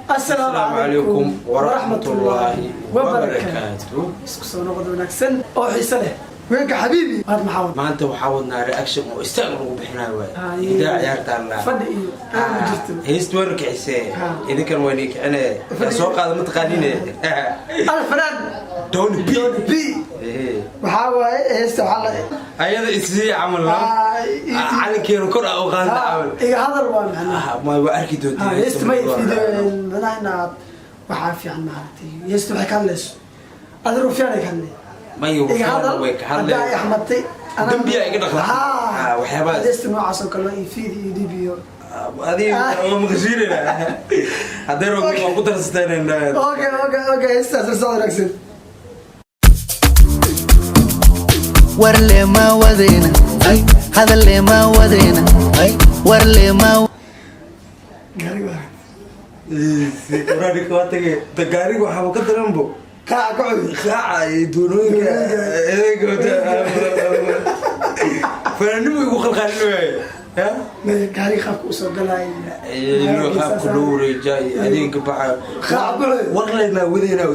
Assalaamu calaykum waraxmatullaahi wabarakaatu. Isku soo noqod wanaagsan oo xiise leh. Weelka xabiibi maad maxaa wada? Maanta waxaa wadnaa reaction oo istaag lagu bixinayo waay. Idaa ciyaartaan laa. Fadhi iyo aan ma jirto. Heest waana kicisee, idinkan waa inii kicine. Yaa soo qaada mataqaanine? Alfanaan Doni B. Doni B. Waxaa waaye heesta waxaa la Ayada isii camal calankeenu kor a u qaadna camal. Iga hadal waa macnaha. Ma waa arki doontaa. Heesta may video macnaha inaad waxaa fiican maaragtay, heesta waxay ka hadlayso adi rufyaan ay ka hadlay. May. Iga hadal. Way ka hadlay. Haddaa ay axmatay. Dambiyaa iga dhaqda. Waxyaabahaas. Heesta noocaas oo kale iyo fiid iyo dhib iyo Adiga waa maqashiinayna haddee waa ku darsateen. Okay, heestaas la socod wanaagsan. Warle ma wadayna, hadalle ma wadayna, warle ma Gaariga waa Quraanka waa tagay da gaariga waxaaba ka daranbo. Qaaca ka cudi. Qaaca iyo doonooyinka edeegooda fanaanimo igu qalqaalin waaye. Gaariga qaabka usoo galaayo. Qaabka loo wareejaa iyo adeega baxa. Qaaca buxu. Warley maa wadeynaa.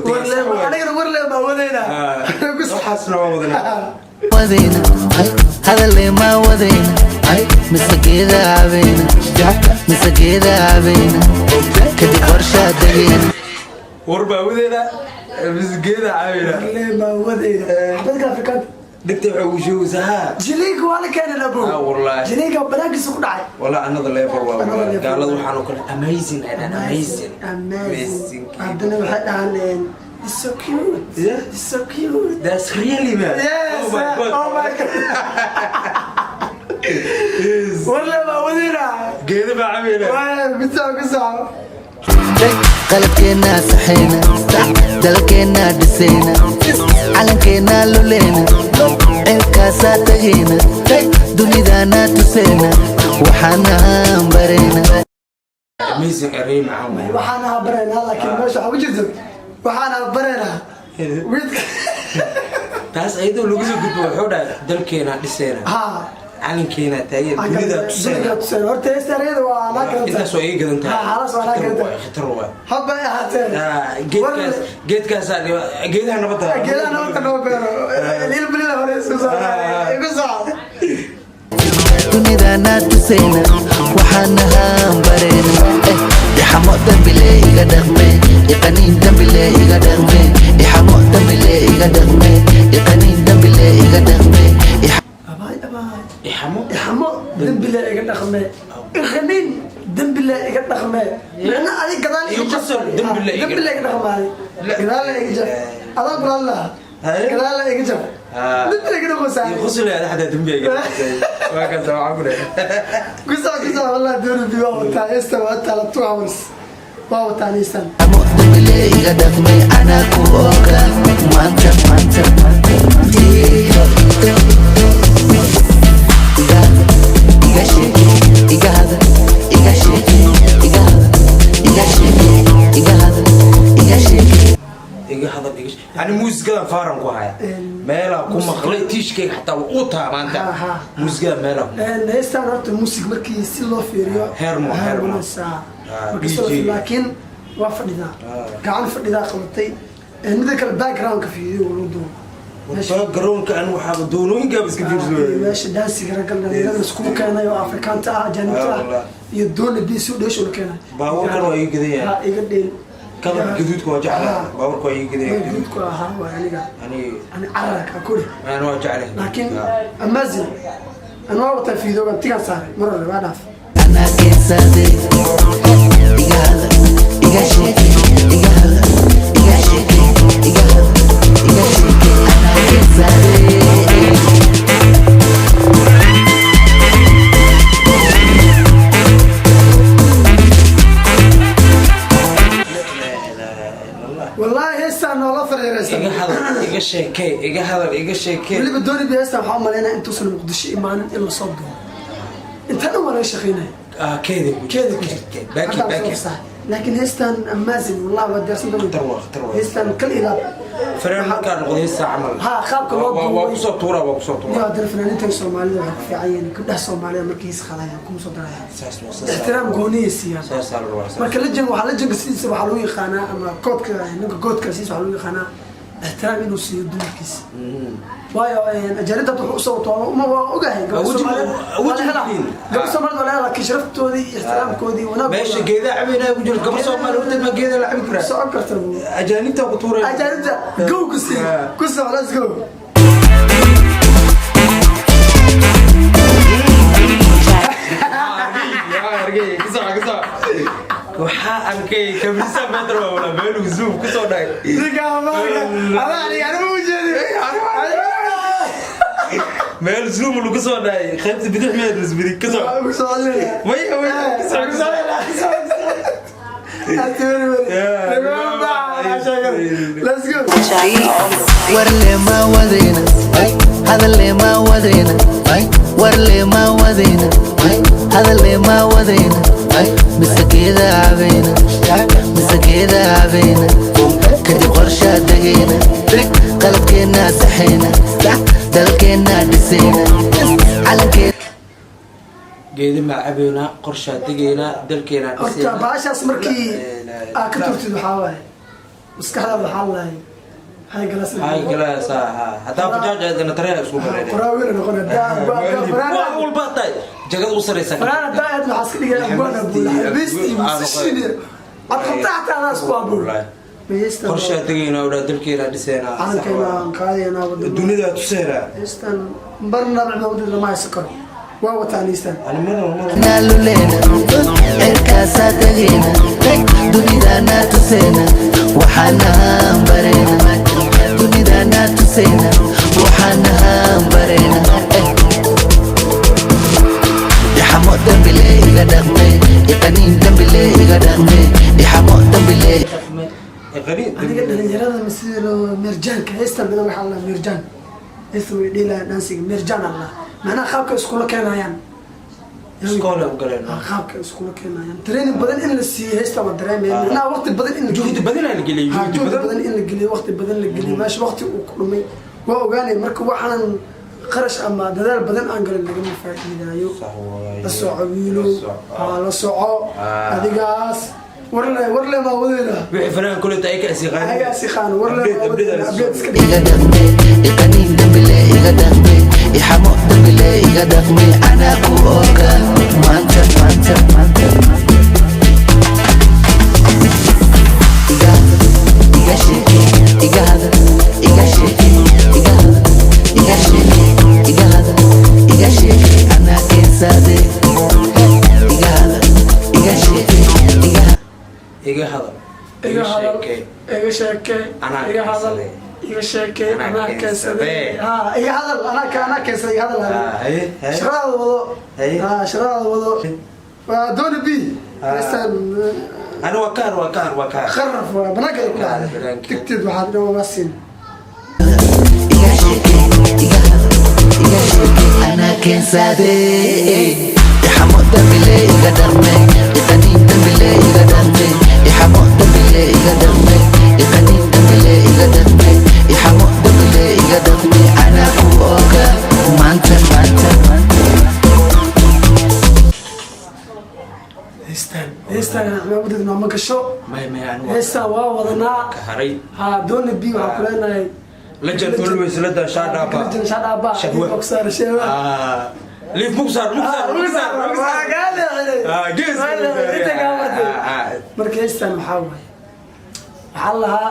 Anigana warle baa wadeynaa. Waxaasna waa wadanaa. Wadayna, hadalle ma wadayna, mise geeda cabayna, mise geeda cabayna, kadib qorshaa degayna. War baa wadeynaa misgeeda caawina. Warle baa wadeyna xabadka Afrikaanta. Dhigta waxay ugu sheegaysaa ha. Jiliinka waa la keenay abo. Ah, wallahi. Jiliinka banaankiisa ku dhacay. Walaa another level waa. Another wallahi level. Gaalada waxaan oo kale amazing ay dhahaan, amazing. Amazing. Haddana waxay dhahaan, "It's so cute." Yeah. It's so cute. That's really, man. Yes. Oh my God. Oh my God. Warle baa wadeyna. Geeda baa cabayna. Waa kusoco, kusoco. Qalabkeennaa saxayna, dalkeennaa dhisayna, calankeenaa luleyna, ceelkaasaa tegayna, dunidaanaa tusayna, waxaanaan barayna. Amazing erey macaan waay. Waxaan ahaa baraynaa, laakiin meesha waxaa ku jirto waxaan ahaa baraynaa wiidka. Taas ayadoo lagu soo gudbo wuxuu dhahay dalkeenaa dhisayna, calankeenaa taageer, dunidaa tusayna. Tusayna. Horta heesta ereyada waa anaa garanta. Intaas waa iga gadan tahay. Ha, halas waa anaa Khatar garanta. waay, khatar waay. Habba ay ahaatee. Geedkaas geedkaasaa geedaha nabadda. Geedaha nabadda noo beero lil bilila hore isu soo igu soco. Dunidaanaa tusayna, waxaanahaan barayna. Ixamo dambile iga dhaqme, iqaniin dambile iga dhaqme, ixamo dambile iga dhaqme, iqaniin dambile iga dhaqme. Abaay, abaay. Ixamo. Ixamo dembile iga dhaqme, iqanin dembile iga dhaqme, micna adig gadaal iga Iyo jaf. qosol dembile iga Dembile iga dhaqmaay, gadaal iga jaf, adaan kula hadlaha. Gadaal iga jaf. Dembile iga dhaqosaa. Iyo qosolaya xataa dambi iga dhaqsay waa kaasa waxaan ku dhahay. Kusoco, kusoco. Wallahi dooni bi waa wataa heesta, waa taala 2 hours waa wataa heestan. Ixamo dambile iga dhaqme, anaa ku oga maanta, maanta iga iga sheeke, iga hadal, iga sheeke, iga hadal, iga sheeke, iga hadal, iga sheeke. Iga hadal iga yani muusigadan faaran ku haya meelaa ku maqlay tiishkayga xataa waa uu taa maanta. Ha, ha. Muusigada meelaa ku maqlay. Heestan horta muusig markii si loo fiiriyo Heer mo, heer mo. wanaysaa. Markii si loo DJ. fiiriyo, laakiin waa fadhidaa, gacan fadhidaa qabatay. Mida kale backgroundka fiiriyo lagu duubo. Garoonka an waxaaba doonooyinkaaba iska fiirso. Meesha daansiga ragga dhalinyarada iskugu keenay oo Afrikaanta ah, ajaanibta Ah, ah wallahi. iyo doona biisu dheesho la keenay. Baabuurkan waa ii gadan yahay. Ha, iga dheel. Kalarka gaduudka waa jeclahay. Baabuurka waa ii gadan yahay gaduud. Gaduudku ahaa waa aniga. Ani ani cararka kuli. Ani waa jeclahay. Laakiin amazing, ana waa wataa fiidoogan tigan saaray mar hore waa dhaaf. Anaa keensaday, iga hadal, iga sheeke, iga hadal, iga sheeke, iga hadal, iga sheeke, anaa keensaday. Wallaahi heestaan noola fariiraysan. Iga hadal iga sheekee, iga hadal iga sheekee. Weliba dooni bi heestaan waxaa umalaynaya intuusan Muqdisho imaanin in lasoo duubo, inta dhan waa laga shaqeynaya. Ah, keeda ku Keeda ku jirta. Baaki Hadda baaki. soo saar. Laakiin heestan amazing, wallahi waa diyaarsan. Khatar waa, khatar waa. Heestan kal ilaab. Fareen markaa noqday heestaa camal. Ha, qaabka loo Waa duubay. kusoo tuuraa, waa kusoo Iyo tuuraa. haddana fanaaniinta Soomaalida waxay ku fiican yihiin, gabdhaha Soomaalida markay hees qaadayaan kuma soo darayaan. Saas waa, saas. Ixtiraam gooniyay siiyaan. Saasaa la rabaa, saas. Marka legend, waxaa legendka sidiisa waxaa lagu yaqaanaa, ama koodka, ninka goodka sidiisa waxaa lagu yaqaanaa ixtiraam inuu siiyo dumarkiisa. Waayo ajaanibta hadda wuxuu usoo wato waa ogahay gabadha Soomaaliyeed waa la helaa. Wejiga. Gabadha Soomaaliyeed waa la helaa, laakiin sharaftoodii iyo ixtiraamkoodii, wanaagooda. Meesha geedaa cabaynaa ku jiro, gabar Soomaali horteed ma geeda la cabi karaa? Socon karta buu. Ajaanibta ku tuuray. Ajaanibta go ku sii. Ku soco, let's go. Waxaa arkay kabrisa metro wala meel zoom ku soo dhacay. Ninka amaanka adaa aniga aniga u jeedin. Meel zoom lagu soo dhacay, qaybta bidix meed misbidig ka soo. Ku soconaya. Maya, maya, ka soo, ka soo. Let's go. Warle ma wadayna, hadalle ma wadayna, warle ma wadayna, hadalle ma wadayna, mise geeda cabayna, mise geeda cabayna, kadib qorshaa degayna, qalabkeennaa saxayna, dalkeennaa dhisayna, calankeen. Geedi maa cabaynaa, qorshaa degaynaa, dalkeenaa Horta dhisaynaa. baashaas markii aa ka turtid, waxaa waaye maskaxdaada waxaa lahay waxay galas. Maxay galaysaa? Ha, haddaa bajaaj aadana tareha isku mareynay. Qoraawina noqona. Wax walba tahay jagada u saraysa. Faraan haddaa aad waxaa iska dhigaya abwaana buula xabiisti musishin codqabta xataa adaa isku abuur. Qorshaa degaynaa odhaa, dalkeenaa dhisaynaa. Calankeena aan qaadaynaa wadamo. Dunidaa tuseynaa. Heestan barna wadada lama haysan karo, waa wataan heestan. Animada mada. Naalulena, cirkaasaa tegayna, dunidaanaa tusayna, waxaanahaan barayna, dunidaanaa tusayna, waxaanahaan barayna. Ixamo dambile iga dhaqme, iqaniin dambile iga dhaqme, ixamo dambile. Aniga dhalinyarada sidii loo mirjaanka heestan badan waxaa la mirjaan, heestan way dheelayaan, dhansiga mirjaan alla, macnaha qaabka iskula keenayaan. Iskoole u galeen. Ah, qaabka iskula keenayaan, training badan in la siiyo heesta waa dareemaya, macnaha waqti badan in la Juhdi badan aa la geliyay. Ha, juhdi juhdi badan. Badan in la geliyo, waqti badan la geliyo, meesha waqti uu ku dhumay waa ogaanay. Marka waxaan qarash ama dadaal badan aan galin lagama faa'iidaayo. Sax waaye. La soco wiilo. La soco. Ha, la soco. Adigaas warle warle baa wadayna. Wixii fanaan kuleta ay ka asiiqaan. Ayagaa siqaan warle baa wadayna, update iska dhig. Iga dhaqme, iqaniin dambile iga dhaqme, ixamo dambile iga dhaqme, anaa ku oga maanta, maanta, maanta. Iga hadal, iga sheeke, iga hadal, iga sheeke, iga hadal, iga sheeke, iga hadal, iga sheeke, anaa keensaade. Iga hadal, iga sheeke, iga Iga hadal, iga hadal, sheekee. Iga sheekee. Anaa Iga hadal, keensaday. Iga sheekee. Anaa Anaa keensaday. keensaday. Ha, iga hadal, anaa keensaday, iga hadal. Ah, haye, haye. Shaqadaada wado. Haye. Ha, shaqadaada wado, waa dooni b. Heestan Ani waa kaar, waa kaar, waa kaar. Qaraf waa banaanka ku dhacday. Banaanka. Tigteed waxaad dhan waa siin. Iga sheeke, iga hadal, iga sheeke, anaa keensaade. Ixamo dambile iga dhaqme, iqaniin dambile iga dhaqme, ixamo dambile iga dhaqme, iqaniin dambile iga dhaqme, ixamo dambile iga dhaqme, anaa ku oga maanta, maanta, maanta. Heestan cimaamadeed nooma gasho. May, may, ani waa Heestan waa wadanaa. ka haray. Ha, dooni b waxaa ku leenahay. Legend always lada shaadhaaba. Legend shaadhaaba. Shahwa. Boxer shahwa. Ah, liif mugsaar, mugsaar, mugsaar, mugsaar. Ah, gees. Ah, ah. Marka heestan maxaa waaye, waxaa lahaa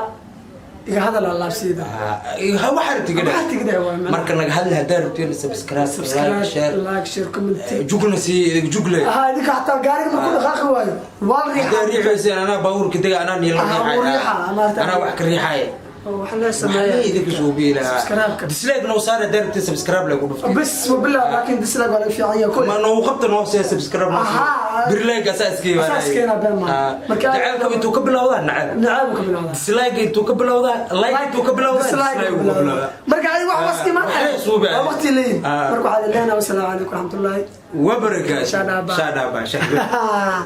iga hadal alaabsiida. Ah, waxaa rabti gada. Waxaa rabti gada, waa macnaha. Marka naga hadli haddaa rabtiin, subscribe, like, share. Like, share, comment. Jugna sii jugle. Aha, idinka xataa gaariga markuu dhaqaaqi waayo waa la Haddaa riixaa. riixayseen, anaa baabuurka dega, anaa niila. Aha, wuu riixaa, ama Riixaya, anaa wax ka riixaya. Waxaa la Maxaa sameeyaa idinka suubiyi lahaa? Subscribe-ka. Dislike noo saar haddaa rabtiin, subscribe lagu dhuftay. Bas wabillah, laakiin dislike waa laga fiican yahay kule. Ma noogu qabta, noo siya subscribe, noo siya. Aha. Birlike asaa iska Asaa iska imaanaya, been maaha. Marka- Jacaylka intuu ka bilowdaa nacab. Nacaab ka bilowdaa. Dislike intuu ka bilowdaa, like intuu ka bilowdaa, dislike dislike ka uu ka bilowdaa. bilowdaa. Marka ay wax was imaanaya. Waxay suubi. Waa waqti leeyihin. Ah. Marka waxaa leenahay wasalaamu calaykum waraxmatullaahi Wabarakaatu. Shaadhaaba. Shaadhaaba, shaadhaaba.